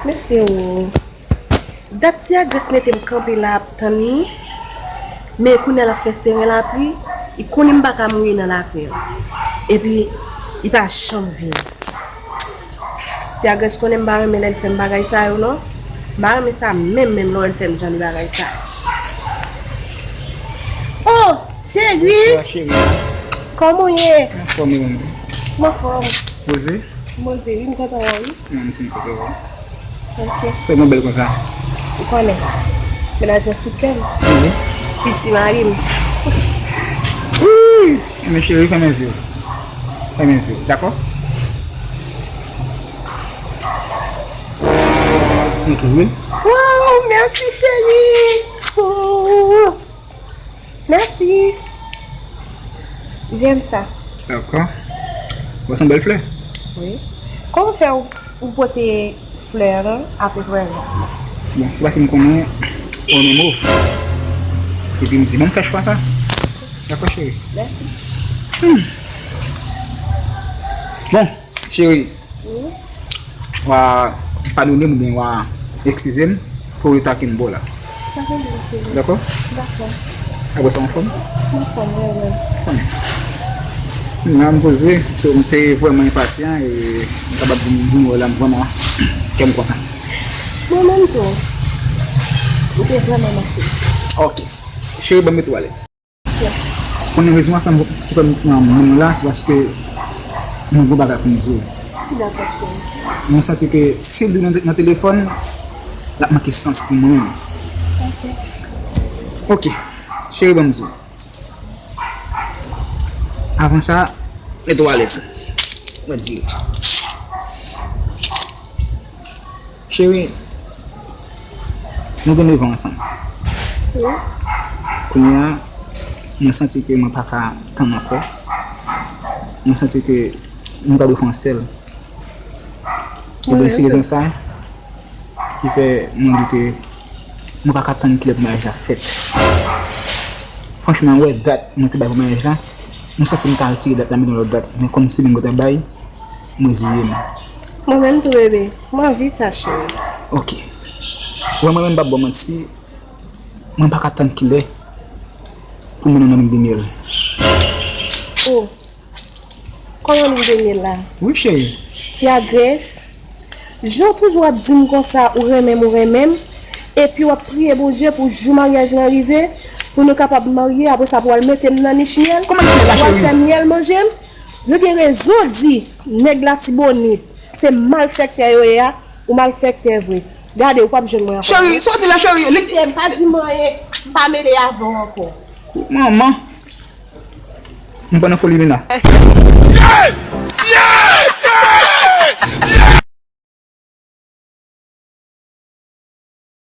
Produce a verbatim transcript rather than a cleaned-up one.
Mesye o, dat ti Agres mete m kanpe la ap tann li, men kounye a l ap fè seren lapli, li konnen m pa ka mouri nan lapli an. Epi, li pa janm vini. Ti Agres konnen m pa renmen lè l fè m bagay sa yo non. M pa renmen sa menm menm lè w wè l fè m jan de bagay sa yo. Oh, cheri! Bonswa, cheri. Kòman w ye? Anfòm, e ou menm? M anfòm. Poze? Poze, wi, m kontan wè w, wi. Mwen menm tou m kontan wè w. Ok. Sa w gen bèl konsa? Ou konnen. Mennaj mwen sou kè m. Wi. Piti mari m. Wi! Men cheri, fèmen zye w. Fèmen zye w, dakò? Ok, wi. Wow, mèsi cheri. Oh. Mèsi. J'aime ça. Dakò. Bon, se yon bèl flè. Wi. Kòman fè ou, ou pote flè a non, apre flè a? Bon, se paske m konnen ou renmen mov. Epi m di, bon, m fè chwa sa. Dakò, cheri. Mèsi. Hmm. Bon, cheri. Wi. Wa padone m oubyen wa eskize m pou reta ke m ba w la. Pa gen pwoblèm, cheri. Dakò? Dakò. Apre sa, w anfòm? M anfòm, wi, wi. Tanmen. Kounye a m poze, so, m te vrèman enpasyan e m kapab di m vin wè w la, m vrèman kè m kontan. Mwen menm tou. M te vrèman manke. Ok. Cheri, ban m mete w alèz. Konnen rezon an fè m, ki fè m nan moun la, se paske mwen gen bagay pou m di w. Dakò, cheri. Mwen santi ke si l di w nan, nan telefòn, l ap manke sans pou mwen menm. Ok. Ok. Cheri, ban m di w. Avan sa, mete w alèz. Mwen di w. Cheri, nou gen nèf an ansanm. Wi. Kounye a, mwen santi ke mwen pa ka tann ankò. Mwen santi ke nou ta dwe fè yon sèl. Ebyen, se rezon sa ki fè mwen di ke mwen pa ka tann kilè pou maryaj la fèt. Franchman, wè dat mwen te bay pou maryaj la, mwen santi m ta retire dat la, mete yon lòt dat. Men kòm se li mwen te bay, mwen ziye m. Mwen menm tou, bebe. M anvi sa, cheri. Ok. Wè, mwen menm, m p ap ba w manti, mwen pa ka tann kilè pou mwen nan lin de myèl. Oh. Kòman lin de myèl la? Wi, cheri. Ti Agres, jan w toujou ap di m konsa, ou renmen m, ou renmen m, epi w ap priye Bondye pou jou maryaj lan rive, pou nou kapab marye, apre sa pou w al mete m nan nich myèl, pou w al fè myèl manje m. Yo gen rezon di, nèg Latibonit, se malfèktè yo ye a, ou malfèktè vre. Gade, ou p ap jwenn mwen ankò. Cheri, sa w di la, cheri? Li... M pa di m anyen, m pa mele avè w ankò. Manman. M pa nan foli Mina.